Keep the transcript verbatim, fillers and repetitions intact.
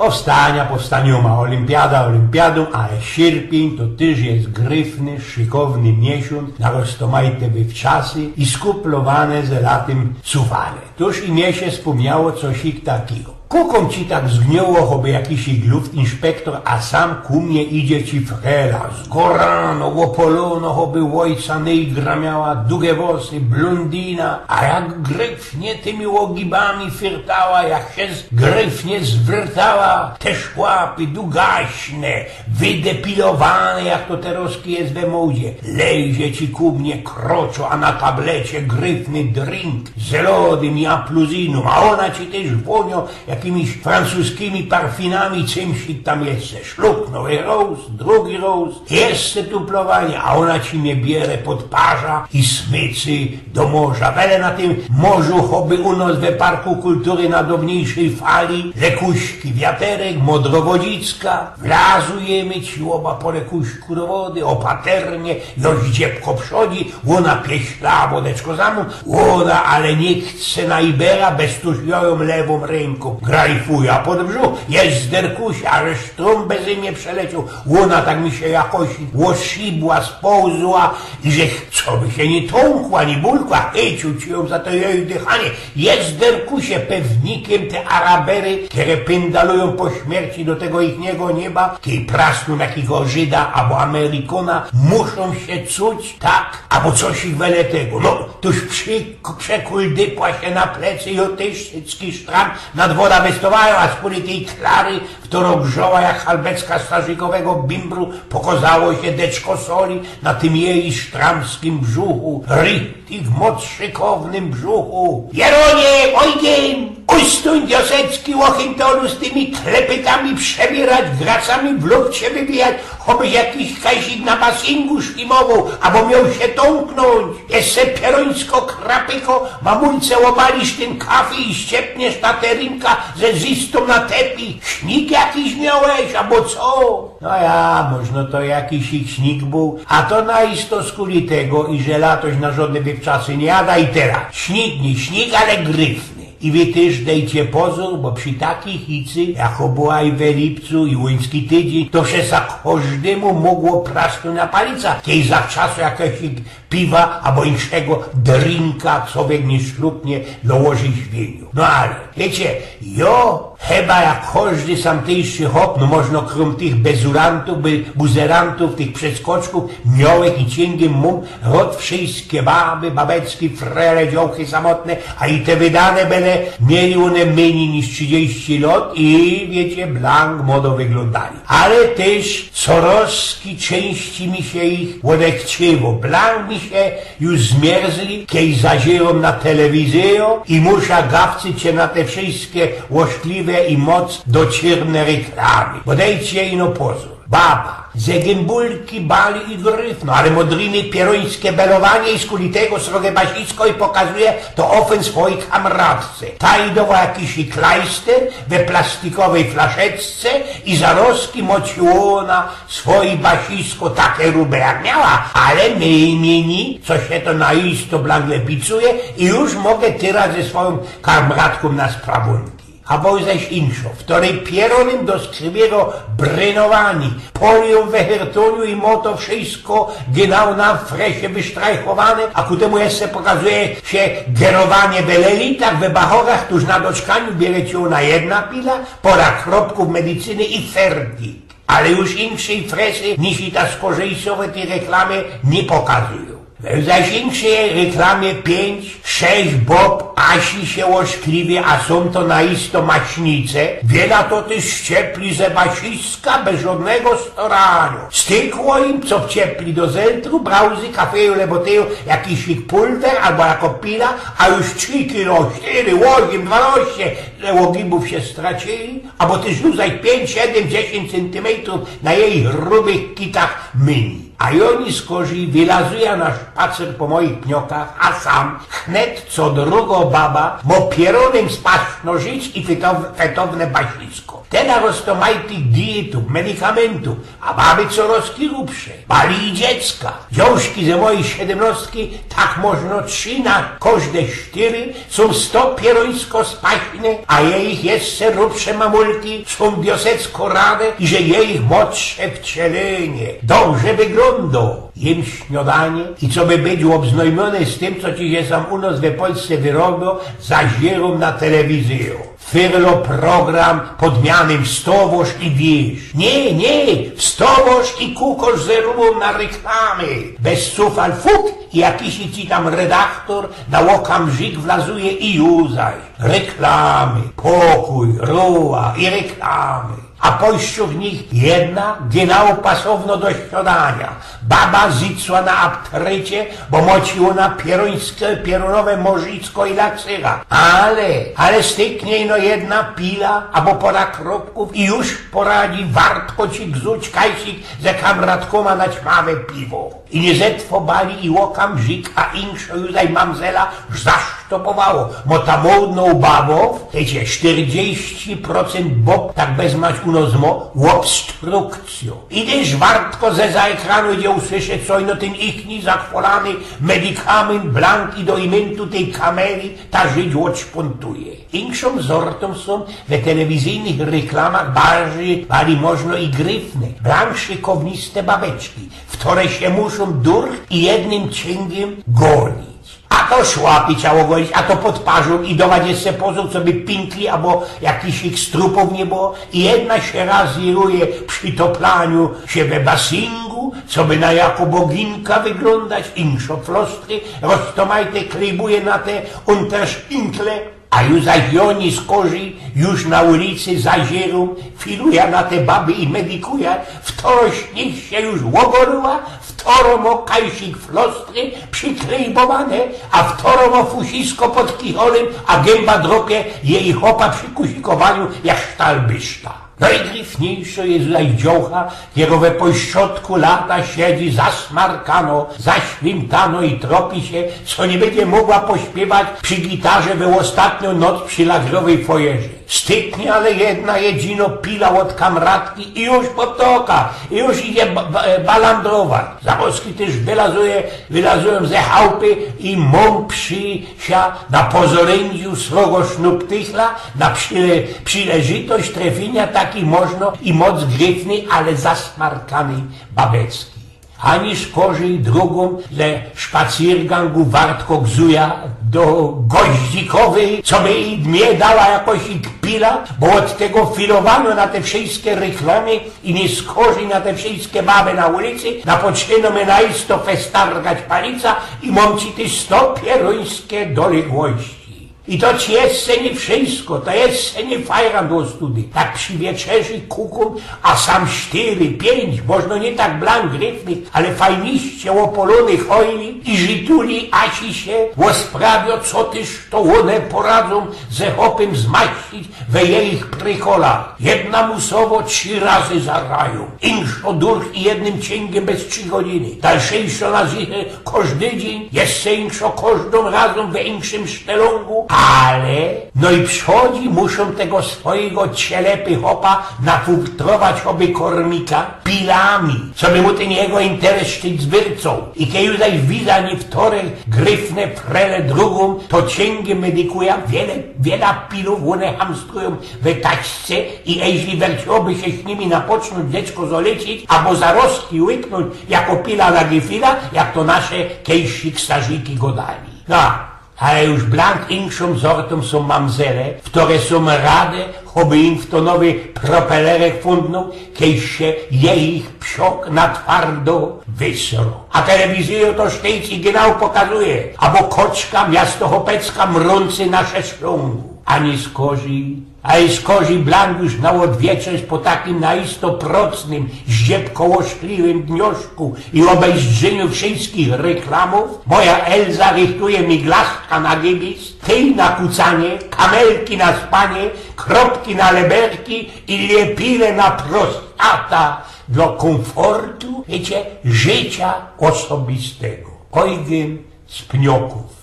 Powstania powstaniōma, olympiada olympiadōm, ale sierpiyń to tyż je gryfny, szykowny miesiōnc na roztōmajte wywczasy i skuplowane ze latym cufane. Tōż i mie sie spōmniało cosik takigo. Kukōm ci tak zgniōło, choby jakiś luftinspektor, a sam ku mie idzie ci frela, zgorano, ôpolono, choby ôjca nygra miała, dugie włosy, blōndina, a jak gryfnie tymi ôgibami fyrtała, jak sie z-, gryfnie zwyrtała, te szłapy dugaśne, wydepilowane, jak to terŏzki je we modzie. Lezie ci ku mie, kroczi, a na tablecie gryfny drink z lodym i apluzynōm, a ôna ci tyż wōniŏ jakimiś francuskimi parfinami, czymś tam jeszcze. Szlukno i rŏz, drugi rŏz, jeszcze tuplowanie, a ôna ci mie biere pod parza i smycy do morza. Wele na tym morzu, choby u nŏs we Parku Kultury na dŏwniejszyj fali, lekuśki, wiaterek, modrowodzicka, wlazujymy ci ôba po lekuśku do wody, ôpaternie, jŏ dziebko przodzi, ôna pieśla, wodeczko za mnōm, ôna, ale niech se na Ibera, bez tuż jŏ jōm lewōm rynkōm grajfuja pod brzuch, jezderkusie, ale sztrōm bez mie przelecioł, ôna tak mi sie jakoś ôszibła, społzła i że co by sie niy tōnkła, ani bulkła, chyciōł ci jōm za to jeji dychanie, jezderkusie, pewnikym te arabery, kere pyndalujōm po śmierci do tego ichniego nieba, kej prasnōm jakigo Żyda abo Amerikōna, muszōm sie cuć, tak, abo coś ich wele tego. No, tuż prze-, przekuldypła sie na plecy i ôd tyj szycki sztram nad woda wystŏwajōm, a spod tyj klary, kto rogrzała jak halbecka starzikowego bimbru, pokazało sie deczko soli na tym jeji sztramskim brzuchu, richtig moc szykownym brzuchu. Jeronie, ôjgyn! Ustōń, diosecki ôchymtolu, z tymi klepytami przebierać, gracami w lufcie wybijać, chobyś jakiś kajsik na basyngu szwimowoł, abo mioł sie tōnknōńć. Jeszcze pierōńsko, krapyko, mamulce ôbalisz tyn kafi i ściepniesz na te rynka ze zistōm na tepi. Śnik jakiś miołeś, abo co? No ja, możno to jakiś ich śnik bōł, a to na isto skuli tego, iże latoś na żodne wywczasy niy jada i teroz. Śnik, niy śnik, ale gryfny. I wy tyż dejcie pozōr, bo przi takich icy, jako była i we lipcu, i łuński tydziyń, to sie za kożdymu mogło prasnōńć na palica, kej zawczasu jakeś piwa abo inkszego drinka sobie niy szlupnie do łoża świniu. No ale, wiycie, jŏ chyba jak kożdy tamtyjszy chop, no możno krōm tych bezurantōw, by-, buzerantōw, tych przeskoczkōw, miołech i ciyngi mōm rŏd wszyjske baby, babeczki, frele, dziołchy samotne, a i te wydane bele, mieli ône mynij niż trzidziści lot i, wiycie, blank modo wyglōndali. Ale tyż corŏz i czyńścij mi sie ich ôdechciywo. Blank mi sie już zmierzli, kej zaziyrōm na telewizyjŏ i musza gawcyć sie na te wszyjske łoszkliwe i moc docyrne reklamy. Bo dejcie ino pozōr. Baba ze Gimbulki, bali i gryfno, ale modryny pierōńske belowanie i skuli tego srogie basisko i pokazuje to ôfyn swojij kamratce. Ta i dowa jakiś klajster we plastikowyj flaszeczce i zarŏzki mociyła swojij basisko take rube jak miała, ale miyjmiyni, co sie to na isto blank lepicuje i już moga tyrac ze swojōm kamratkōm na sprawōnki. A bōł zaś inszŏ, w torej pierōnym do skriwiygo brynowani, polijōm we hertōniu i mŏ to wszyjsko genau na fresie wysztrajchowane, a ku tymu jeszcze pokazuje sie gerowanie we lelitach, we bachorach, tuż na doczkaniu bierze ci ôna jedna pila, pora kropkōw medycyny i ferdi. Ale już inkszyj fresy niż i ta skorzejsowe tyj reklamie niy pokazujōm. W zaś inkszyj reklamie piyńć, sześć bob asi sie ôszkliwie, a sōm to na isto maśnice. Wiela to tyż ściepli ze basiska bez żodnego staraniŏ. Stykło im, co wciepli do zeltru, brauzy, kafeju, leboteju, jakiś ich pulwer abo jako pila, a już trzi kilo, sztyry, ôziym, dwanŏście, że ôgibōw sie stracili, abo tyż już zaś piyńć, siedym, dziesiyńć cyntymetrōw na jeji rubych kitach mynij. A jŏ niskorzij wylazuja na szpacer po mojich pniokach, a sam wnet co drugŏ baba mŏ pierōnym spaszno żyć i fetow-, fetowne basisko. Te na roztōmajtych dietōw, medykamentōw, a baby corŏz grubsze. Bali i dziecka. Dziołszki ze mojij siedymnŏstki, tak możno trzi na kożde sztyry, sōm sto pierōńsko spaśne, A jejich jeszcze rubsze mamulki sōm wiosecko rade i że jejich młodsze wcielynie dobrze wyglōndo. Jym śniodanie i co by być ôbznojmiyny z tym, co ci sie sam u nos we Polsce wyrobio, zaziyrōm na telewizyjo. Fyrlo program pod mianym Wstŏwŏż i wiysz. Niy, niy, wstŏwŏż i kukŏż zerwōm na reklamy. Bez cufal fuk i jakiś ci tam redaktor na ôkamrzik wlazuje i juzaj. Reklamy, pokōj, roła i reklamy. A pośród nich jedna, genau pasowno do śniodania. Baba zicła na aptrycie, bo mŏ ci ôna pierōńske, pierōnowe morzicko i laksyra. Ale, ale styknie ino jedna pila, abo pora kropkōw i już poradzi wartko ci gzuć kajsik ze kamratkōma na ćmawe piwo. I niy zetwŏ bali i ôkamrzik, a inkszŏ juzaj mamzela zasztopowało, bo ta mōdnŏ babow, wiycie, sztyrdziści procynt bob, tak bez mać u nos mŏ, ôbstrukcjo. I tyż wartko zeza ekranu idzie usłyszeć, co ino tyn ichni zachwolany medikamentu blank i do imyntu tyj kamery ta życz ôdszpōntuje. Inkszōm zortōm sōm we telewizyjnych reklamach bardzij, bali możno i gryfne, blank szykowniste babeczki, wtore sie muszōm durch i jednym ciyngiym golić. A to szłapy ciało golić, a to pod parzōm i dować jeszcze pozōr, coby pinkli abo jakichś ich strupōw niy było. I jedna sie razyruje przi toplaniu sie we basyngu, coby na jako boginka wyglōndać, inkszŏ flostry roztōmajte klejbuje na te unterszinkle. A już zaś jŏ niyskorzij, już na ulicy zaziyrōm, filuja na te baby i medikuja, wtoro z nich sie już ôgolōła, wtoro mŏ kajsik flostry prziklejbowane, a wtoro mŏ fusisko pod kicholym, a gymba dropie jeji chopa przi kusikowaniu jak sztalbyszta. Nojgryfniyjszŏ je zaś dziołcha, kero we pośrodku lata siedzi zasmarkano, zaświmtano i tropi sie, co niy bydzie mogła pośpiywać przi gitarze we ôstatniŏ noc przi lagrowyj fojerze. Styknie ale jedna jedzinŏ pila ôd kamratki i już poptoka, i już idzie ba-, ba-, balandrować. Zamoski tyż wylazuje, wylazujōm ze chałpy i mōm przi sia na pozoryndżu srogo sznuptychla, na przile-, przileżytość trefinia taki możno i moc gryfnyj, ale zasmarkanyj babecki. A niyskorzij drugōm ze szpacyrgangu wartko gzuja do goździkowyj, coby i mie dała jakoś i pila, bo ôd tego filowaniŏ na te wszyjske reklamy i niyskorzij na te wszyjske baby na ulicy, napoczynŏ mie naisto wystargać palica i mōm ci tyż sto pierōńske doległości. I to ci jeszcze niy wszyjsko, to jeszcze niy fajran do study. Tak przi wieczerzy kukōm, a sam sztyry, piyńć, możno niy tak blank gryfnych, ale fajniście ôpolōnych chojli i żituli, a ci sie ôsprawiŏ, co tyż to ône poradzōm ze chopym zmaścić we jejich prykolach. Jedna musowo trzi razy zarajōm, inkszŏ durch i jednym ciyngiym bez trzi godziny. Dalszyjszŏ na zichę kożdy dziyń, jeszcze inkszŏ kożdōm razōm we inkszym sztelōngu, ale nojprzodzi muszōm tego swojigo cielepy chopa nafurtować choby kormika pilami, coby mu tyn jego interes sztyc zwyrcoł. I kej już zaś widza niywtore gryfne frele drugōm, to ciyngiym medikuja wiele, wiela pilōw ône hamstrujōm we taśce i jeźli werciłoby sie z nimi napocznōńć, dziecko zolycić, abo zarozki łyknōńć jako pila na gefila, jak to nasze kejsik starziki godali. No, ale już blank inkszōm zortōm sōm mamzele, wtore sōm rade, choby im ftonowy propelerek fundnōł, kej sie jejich psiok na twardo wysro. A telewizyjŏ to sztyc i genau pokazuje, abo koczka miastochopecka mrōncy na szeszlōngu. A niyskorzij, a niyskorzij blank już na ôdwieczerz po takim naisto procnym, zdziebkołośliwym dnioszku i ôbejrzyniu wszyjskich reklamōw, moja Elza rychtuje mi glaska na gibis, tyj na kucanie, kamelki na spanie, kropki na leberki i liepile na prostata do kōmfortu, wiycie, życia ôsobistego. Ojgyn z Pniokōw.